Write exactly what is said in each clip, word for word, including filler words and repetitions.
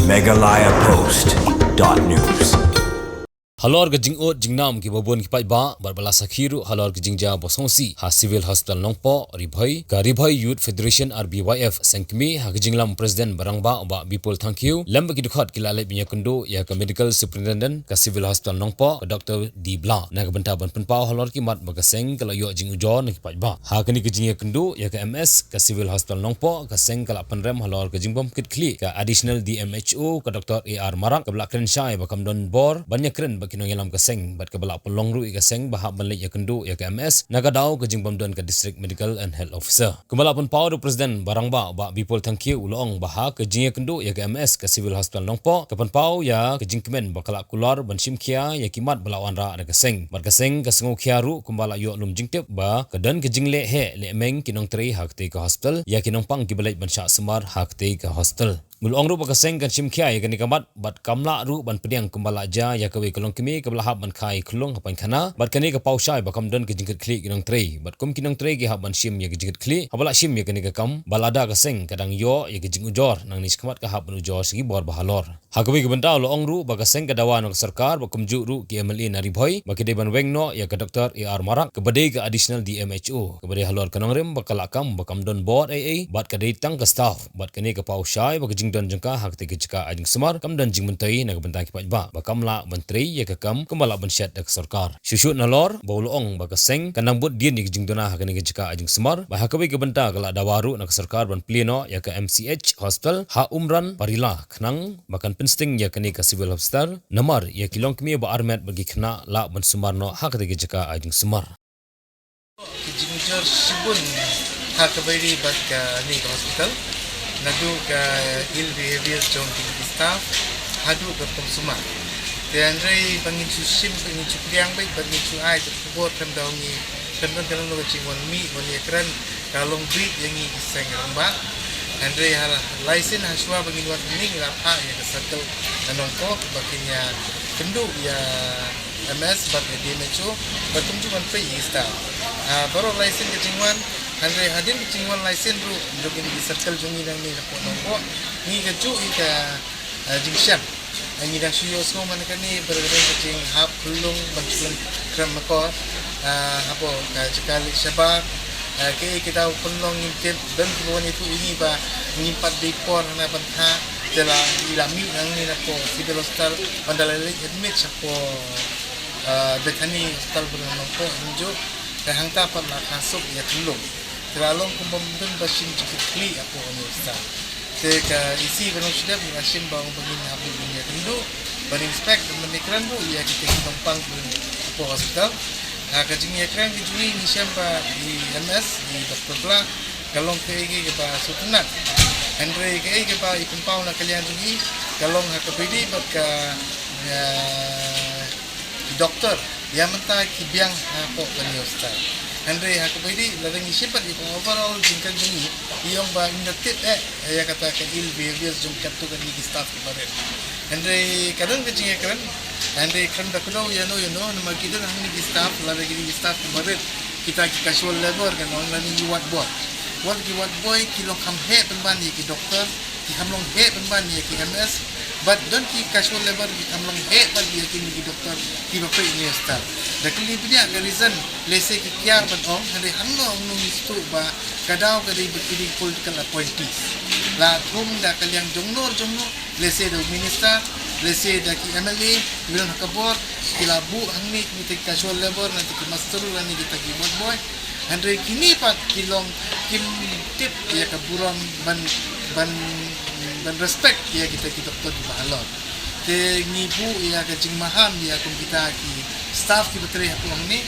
Meghalaya Post dot news. Halor ka jingud jingnam kiba bun ki paidbah bad ba la sakhi ruh halor ka jingjia ba sngewsih ha Civil Hospital Nongpoh, Ri Bhoi, ka Ri Bhoi Youth Federation, R B Y F, seng kmie ha ka jingïalam President ba rangbah u Bah Bipul Thangkhiew lem bad ki dkhot ki la leit ban ïakynduh ïa ka Medical Superintendent ka Civil Hospital Nongpoh, ka Doctor D Blah, na ka bynta ban pynpaw halor ki mat ba ka seng ka la ïoh jingujor na ki paidbah. Ha kane ka jingïakynduh ïa ka M S ka Civil Hospital Nongpoh, ka seng ka la pynrem halor ka jingbym kit khlieh ka Additional D M H O, ka Doctor A R Marak, kaba la kren shai ba kam don bor ban ïakren bad ki nongïalam ka seng bad kaba la pynlong ruh ïa ka seng ba hap ban leit ïakynduh ïa ka M S na ka daw ka jingbym don ka District Medical and Health Officer. Kumba la pynpaw da u President ba rangbah u Bah Bipul Thangkhiew, u la ong ba ha ka jingïakynduh ïa ka M S ka Civil Hospital Nongpoh ka pynpaw ïa ka jingkmen ba ka la kular ban shim khia ïa ki mat ba la wanrah da ka seng. Bad ka seng ka sngewkhia ruh kumba la ïoh lum jingtip ba ka don ka jingleh heh leh meng ki nongtrei ha katei ka hospital ïa ki nongpang kiba leit ban shah sumar ha katei ka hospital. U la ong ruh ba ka seng kan shim khia ïa kane ka mat bad kam lah ruh ban pdiang kumba la jia ïa kawei ka longkmie kaba la hap ban kha ïa ka lung ha painkhana, bad kane ka paw shai ba kam don ka jingkit khlieh ki nongtrei. Bad kum ki nongtrei ki hap ban shim ïa ka jingkit khlieh haba la shim ïa kane ka kam, ba lada ka seng ka dang ïoh ïa ka jingujor, nangne shakhmat ka hap ban ujor sha ki bor ba halor. Ha kawei ka bynta u la ong ruh ba ka seng ka dawa na ka sorkar bad kumjuh ruh ki M L A na Ri Bhoi ba ki dei ban weng noh ïa ka Doctor A R Marak kaba dei ka Additional D M H O, kaba dei halor ka nongrim ba ka la kam ba kam don bor ei ei bad ka dei tang ka staff. Bad kane ka paw shai ba ka jingdon jong ka ha katei ka jaka ai jingsumar kam don jingmyntoi na ka bynta ki paidbah ba kam lah ban trei ïa ka kam kumba lah ban shet da ka sorkar. Shuh shuh nalor ba u la ong ba ka seng kan nang bud dien ïa ka jingduna ha kane ka jaka ai jingsumar, ba ha kawei ka bynta ka la dawa ruh na ka sorkar ban plie noh ïa ka M C H hospital ha Umran Parila, khnang ba kan pynsting ïa kane ka Civil Hospital namar ïa ki longkmie ba armet bad ki khynnah lah ban sumar noh ha katei ka jaka ai jingsumar. Ki jingujor shibun ha kaba ïadei bad kane ka hospital, naduh ka ill behavior jong ki staff haduh ka pom sumar. Te hynrei ba ngin shu shim, ba ngin shu pdiang beit, ba ngin shu ai ka khubor khlem da ngi, khlem da ka long ka jingwan mih wan ïakren ka long beit ïa ngi ki seng rangbah. Hynrei ha lai sien hashwa ba ngin wan hangne ngi la phah ïa ka circle na Nongpoh ba kin ïakynduh ïa M S bad ka D M H O ba kumjuh ban peit ïa ki staff. Ah, baroh lai sien ka jingwan, hynrei hadien ka jingwan lai sien ruh jong kine ki circle jong ngi nangne hapoh Nongpoh, ngi kajuh ïa ka, ah, jingshem. Ah, ngi dang shu ïohsngew man kane ba ka don ka jinghap khyllung ban shu kren akor, ah, hapoh ka jaka leit shabar. Ah, kaei ka daw pynlong ngim tip, don kiba wan ïathuh ïa ngi ba ngim pat dei por hana ban kha. Te la ngi la mih nangne napoh Civil Hospital ban da la leit admit shapoh, ah, Bethany Hospital ba don ha Nongpoh kumjuh. Te hangta pat la kha suk ïa khyllung. Te la long kumba ym don ba shim jingkit khlieh hapoh kane ka hospital. Te ka isi ba nong shu dep ngi la shim ba ong ba ngin hap ban ïakynduh, ban inspect, ban ïakren ruh ïa kita ki nongpang ba don hapoh hospital. Ha ka jingïakren ka jong ngi ngi shem ba i M S, i Doctor Blah, ka long kaei kaei kaba sngewtynnat. Hynrei kaei kaba i pynpaw na ka liang jong ngi ka long ha kaba ïadei bad ka, eh, i doktor ïa mynta ki biang hapoh kane ka hospital. Hynrei ha kaba ïadei lada ngi shim pat ïa ka overall jingkren jong ngi, i ong ba ngim da tip eh ïa kata ka ill behavior jong katto katne ki staff kiba rit. Hynrei ka don ka jingïakren, hynrei khlem da kdew ïano ïano namar ki don hangne ki staff, lada kine ki staff kiba rit, kita ki casual labour kan ong lane ki ward boy. Wat ki ward boy ki long kham heh pynban ïa ki doktor, ki kham long heh pynban ïa ki M S, bad don ki casual labour ki kham long heh bad ïa kine ki doktor kiba peit ïa ki staff. Da kylli bniah ka reason, lehse ki kiar ban ong, hynrei hangno hangno ngi sngewthuh ba ka daw ka dei ba ki dei political appointees. La thung da ka liang jong no jong no, lehse da u minister, lehse da ki M L A, ki don ha ka bor, ki la buh hangne kita ki casual labour, lane kita ki muster roll, lane kita ki ward boy. Hynrei kine pat ki long kim tip ïa ka burom ban, ban, ban respect ïa kita ki doktor kiba halor. Te ngi buh ïa ka jingmaham ïa kum kita ki staff kiba trei hapoh hangne.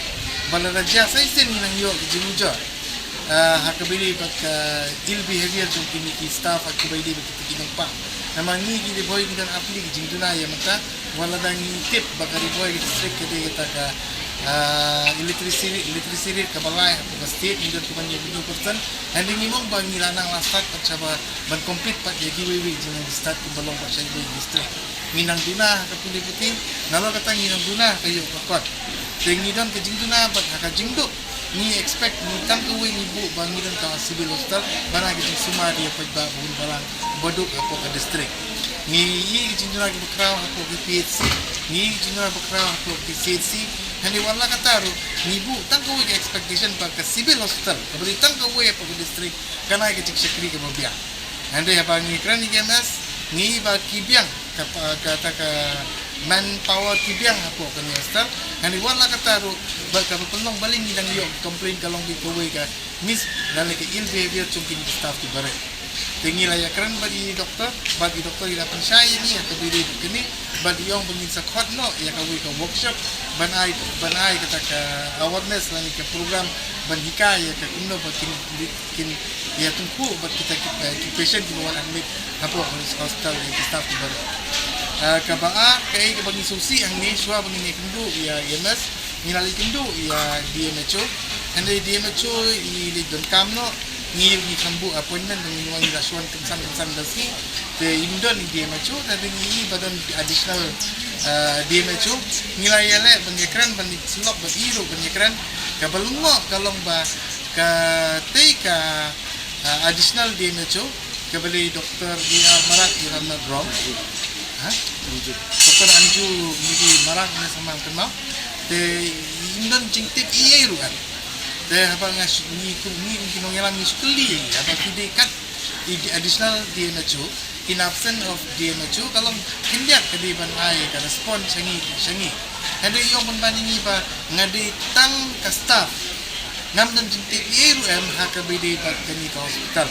Ba lada jia sa shisien ngi nang ïoh ka jingujor, ah, ha kaba ïadei bad ka ill behavior jong kine ki staff ha kaba ïadei bad kita ki nongpang. Namar ngi ki Ri Bhoi ngi don apli ki jingduna ïa mynta, wat lada ngi tip ba ka Ri Bhoi ka district ka dei kata ka, ah, illiteracy rate, illiteracy rate kaba lai hapoh ka state, ngi don kumba hynñiew percent. Hynrei ngi ong ba ngi la nang la start pat shaba ban compete pat ïa kiwei kiwei ki jingstad kiba long pat sha kiwei ki district. Ngi nang duna ha ka pule puthi, nalor kata ngi nang duna ha ka ïoh ka kot. Te ngi don ka jingduna bad ha ka jingduk ngi expect ngi tang kawei ngi buh ba ngi don ka civil hospital, ba na ka jingsumar ïa paidbah ba hun balang ba duk hapoh ka district. Ngi ïohi ka jingduna kiba khraw hapoh ki P H C, ngi ïohi ka jingduna ba khraw hapoh ki C H C. Hynrei wat la katta ruh ngi buh tang kawei ka expectation ba ka civil hospital kaba dei tang kawei hapoh ka district kan ai ka jingshakri kaba biang. Hynrei haba ngi kren ïa ki M S, ngi ïohi ba ki biang ka, kata ka manpower ki biang hapoh kane ka hospital. Hynrei wat la katta ruh, ba kaba pynlong balei ngi dang ïoh complain ka long ba kawei ka mis lane ka ill behavior jong kine ki staff kiba rit. Te ngi la ïakren bad i doktor, bad i doktor i la pynshai ïa ngi ïa kaba ïadei bad kane, bad i ong ba ngin sa khot noh ïa kawei ka workshop ban ai, ban ai kata ka awareness lane ka program ban hikai ïa ka kumno ba kin, kin ïa tyngkhuh bad kita ki, eh, ki patient kiba wan admit hapoh hospital ïa ki staff kiba rit. Eh, kaba ar, kaei kaba ngi sngewsih hangne shuwa ba ngin ïakynduh ïa i M S, ngi la leit kynduh ïa D M H O. Hynrei D M H O i leit donkam noh, ngi, ngi kham buh appointment ba ngin wan, ngi la shu wan kynsan kynsan da sngi. Te im don i D M H O, te ngi ïohi ba don additional, eh, D M H O. Ngi la ïaleh ban ïakren, ban ïasyllok bad i ruh ban ïakren. Kaba lyngngoh ka long ba katei ka, eh, additional D M H O kaba dei Doktor A R Marak, i Ramnath Rom. Ha? Doktor Anju, ngi di Marak ne sa ma kynmaw. Te im don jingtip ei ei ruh em. Te haba nga shu, ngi kum ngi, ngi ki nongïalam ngi shu kylli ïa i, haba ki dei kat i additional D M H O, in absence of D M H O, ka long khyndiat ka dei ban ai ka response sha ngi, sha ngi. Hynrei i ong pynban ïa ngi ba nga dei tang ka staff. Ngam don jingtip ei ei ruh em ha kaba ïadei bad kane ka hospital.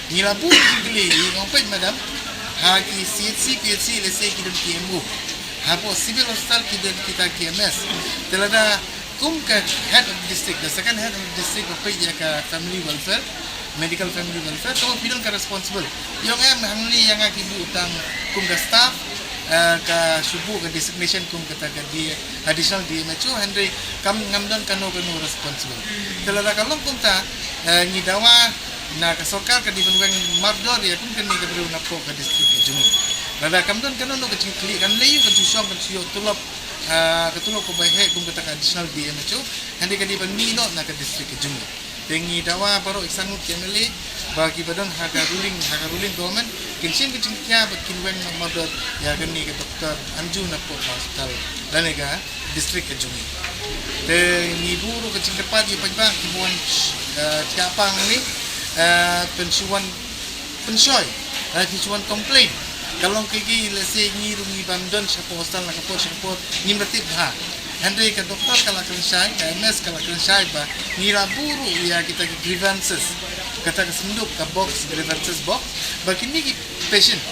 Ngi la buh jingkylli, i ong peit madam, ha ki C H C, P H C, lehse ki don ki M O. Hapoh civil hospital ki don kita ki M S. Te lada kum ka head of district, the second head of district ba peit ïa ka family welfare, medical family welfare, to phi don ka responsible. I ong em, hangne ïa nga ki buh tang kum ka staff, eh, ka shu buh ka designation kum kata ka D, additional D M H O, hynrei kam, ngam don kano kano responsible. Te lada ka long kumta, eh, ngi dawa na ka sorkar ka dei ban weng mardor ïa kum kane ka briew napoh ka district ka jong ngi. Lada kam don kano kano ka jingkylli, kan leit ïoh, kan shu shong, kan shu ïoh tulop, eh, ka tulop kaba heh kum kata ka additional D M H O, hynrei ka dei ban mih noh na ka district ka jong ngi. Te ngi dawa baroh ki san ngut ki M L A ba kiba don ha ka ruling, ha ka ruling government, kin shim ka jingkhia bad kin weng noh mardor ïa kane ka Doktor Anju napoh ka hospital lane ka district ka jong ngi. Te ngi buh ruh ka jingkyrpad ïa paidbah kiba wan, eh, thiah pang hangne, eh, phin shu wan pynshoi, eh, phin shu wan complain. Ka long kaei kaei, lehse ngi ruh ngi bym don shapoh hospital na ka por sha ka por, ngim da tip bha. Hynrei ka doktor ka la kren shai, ka M S ka la kren shai ba ngi la buh ruh ïa kita ki grievances, kata ka synduk, ka box, grievances box, ba kine ki patient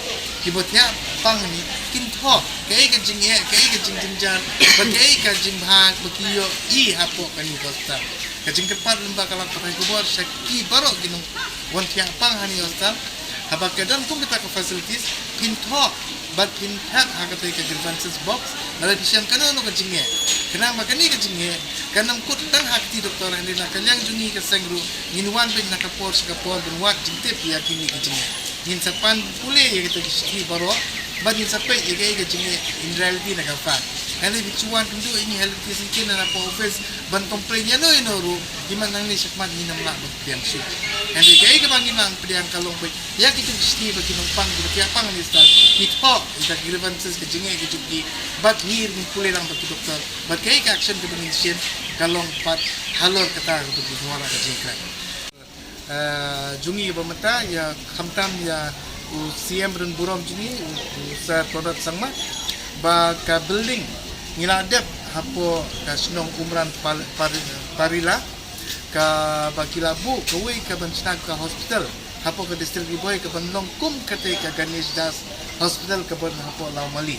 kiba thiah pang hangne kin thoh kaei ka jingeh, kaei ka jingjynjar, bad kaei ka jingbha ba ki ïohi hapoh kane ka hospital. Ka jingkyrpad lyngba ka lad pathai khubor sha ki baroh ki nongwan thiah pang hangne ha hospital, haba ka don kum kita ka facilities, phin thoh bad phin thep ha katei ka grievances box, lada phi shem kano kano ka jingeh. Khnang ba kane ka jingeh kan ym kut tang ha kti doktor, hynrei na ka liang jong ngi ka seng ruh ngin wan beit na ka por sha ka por ban wad jingtip ïa kine ki jingeh. Ngin sa pan pule ïa kita ki shithi baroh bad ngin sa peit ïa kaei ka jingeh in reality na ka fact. Hynrei phi shu wan kynduh ïa ngi ha lynti syngkien na post office ban complain ïano ïano ruh, ki man nangne shakhmat ngin ym lah ban pdiang shuh. Hynrei kaei kaba ngin nang pdiang ka long ba ïa ki jong ki shithi ba ki nongpang kiba thiah pang hangne ha hospital ki thoh ïa ka grievances, ka jingeh ka jong ki, bad ngi ruh ngin pule lang bad ki doktor bad kaei ka action kaba ngin shim ka long pat halor kata kaba ki wanrah ka jingkren. Eh, jong ngi ba mynta ïa khamtam ïa u C M ri burom jong ngi, u, u Sir Conrad Sangma, ba ka building ngi la dep hapoh ka shnong Umran Pal-, Par-, Parila, kaba ki la buh kawei kaban shna ka hospital hapoh ka district Ri Bhoi kaban long kum katei ka Ganesh Das Hospital kaban hapoh Lawmali.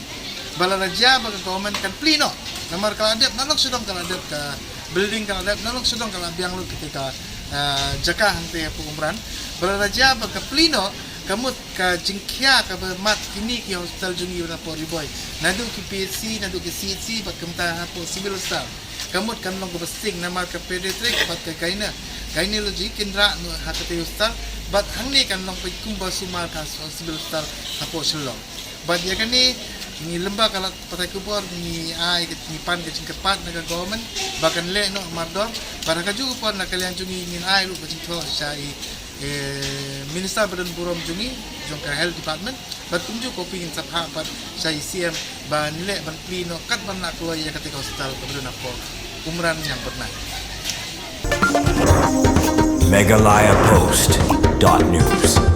Ba lada jia ba ka government kan plie noh, namar ka la dep na long sha dong, ka la dep ka building, ka la dep na long sha dong, ka la biang lut katei ka, ah, jaka hangtei hapoh Umran. Ba lada jia ba ka plie noh, ka mut ka jingkhia kaba mad kine ki hospital jong ngi napoh Ri Bhoi, naduh ki P H C, naduh ki C H C, bad kumta hapoh civil hospital, ka mut kan long kaba sting, namar ka pediatric bad ka gyne-, gynecology kin rah noh ha katei hospital, bad hangne kan long peit kumba sumar ka civil hospital hapoh Shillong. Bad ïa kane, ngi lyngba ka lad pathai khubor ngi ai ka, ngi pan ka jingkyrpad na ka government ba kan leh noh mardor, bad ha kajuh ka por na ka liang jong ngi ngin ai ruh ka jingthoh sha i eh, minister ba don burom jong ngi, jong ka health department, bad kumjuh ko phi ngin sa phah pat sha i C M ba ngin leh ban plie noh kat ban lah kloi ïa kata ka hospital kaba don hapoh Umrang Ñiangpyrnai. Meghalaya Post dot news.